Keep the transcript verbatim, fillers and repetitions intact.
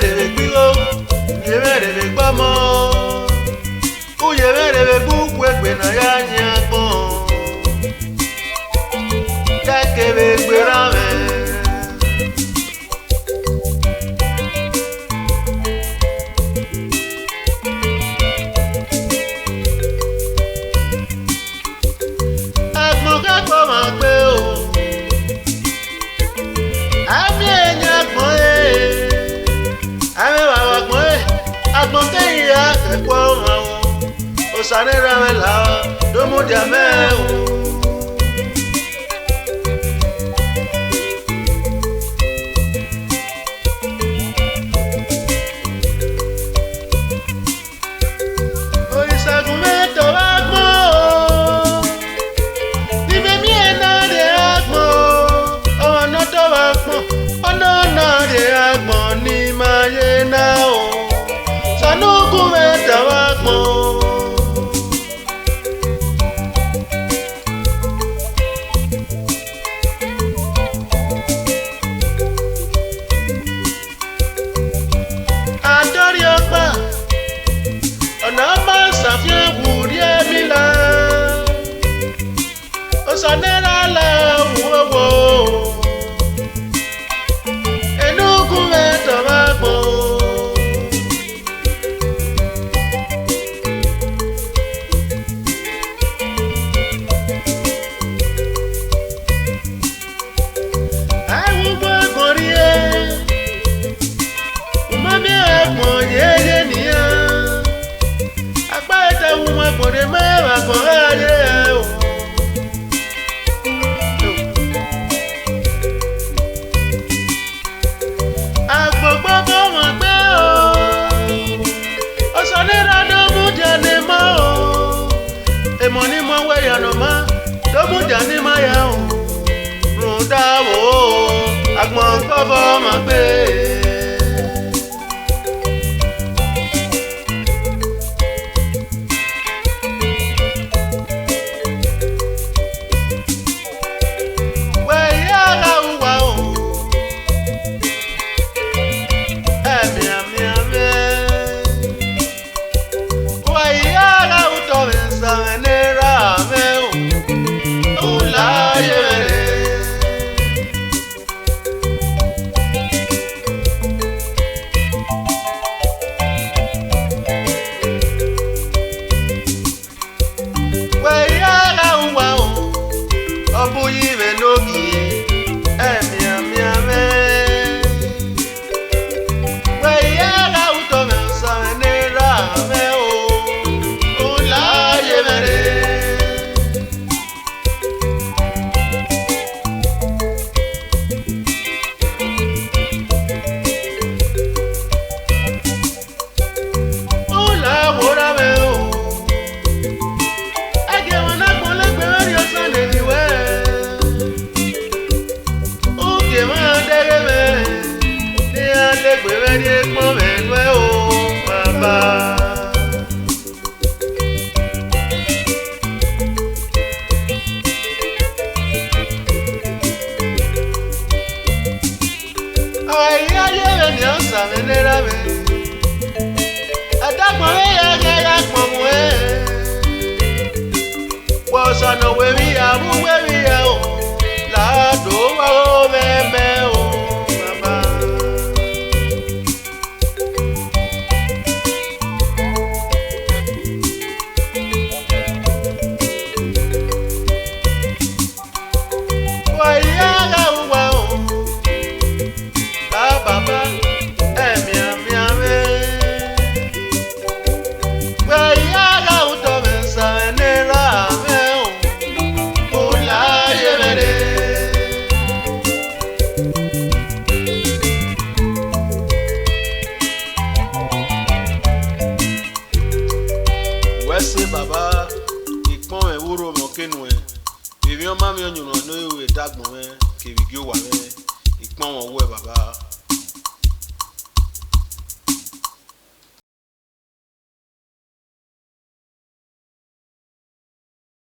Rhe vbe gbe igho, u ye mwẹ rhe vbe gbe ọmọ, u ye mwẹ rhe vbe gbe ukhuegbe ne a ya yin agbọn, ke a ke vbe gberra mwẹ. Agbọn gha gbe ọmwa gbe o, a miẹn ẹyẹn agbọn ẹre, a mwẹ evbavba agbọn ẹre, agbọn te hia ẹkpo ọmwa o, Osa ne erha mwẹ la do mudia mẹ o. Osa gu mwẹ tobọ agbọn o, ne imẹ miẹn na rrie agbọn o, ọmwa ne ọ tobọ agbọn, ọ nọ na rrie agbọn ne ima ye na o, Osa ne u gu mwẹ tobọ agbọn o. Atorhiọkpa, ọna ma safian wu rhie emila, Osa ne erha la wu owo, ene u gu mwẹ tobọ agbọn. A wu ugbẹn agbọn rhie, u ma miẹn agbọn yeye nian. Akpa ẹdẹ wu agbọn rre ma vbe agbọn gha ye o. Agbọn gbọbọ ọmwa gbe o, Osa ne erha do mudia ne ima o, emọ ne ima wẹ ya ne ọ ma do mudia ne ima ya o, rhunmwuda vbo agbọn gbọbọ ọmwa gbe. Wẹ hia gha ru uwa o, ẹmianmian mwẹ. Wẹ hia gha ru otọ mwẹ, Osa mwẹ ne erha mwẹ o, u la ye mwẹ rre. Wẹ hia gha ru uwa o, ọ bu yi vbe ne ogie, ẹmianmian mwẹ. Wẹ hia gha ru otọ mwẹ, Osa mwẹ ne erha mwẹ o, u la ye mwẹ rre. U la wo ra mwẹ o, ẹgie emwa na gbọnlẹn egbe mwẹ rrie Osa ne eni wẹ, u gie emwa dẹghe mwẹ, ne iran la egbe mwẹ rrie ekpọnmwẹ nuẹ o, Baba. Ọ i gha ye vbene Osa mwẹ ne erha mwẹ, ẹdagbọn vbe ya gha gha gbọn mu ẹre. Wẹ Osa ne ọ wẹ emwi hia, vbe uwẹ emwi hia o, la do vbe aro mwẹ mẹ o, Baba. Wẹ hia gha ru uwa o, la Baba, ẹmianmian mwẹ. Wẹ hia gha ru otọ mwẹ, Osa mwẹ ne erha mwẹ o, u la ye mwẹ rre. Wẹ sẹ Baba, ikpọnmwẹ vbe urho mwẹ ọ ke nuẹn, vbe emwi ọma mwẹ ọyunnuan ne ọ ru ẹdagbọn mwẹ kevbe igie owa mwẹ, ikpọnmwẹ ọ wẹ Baba.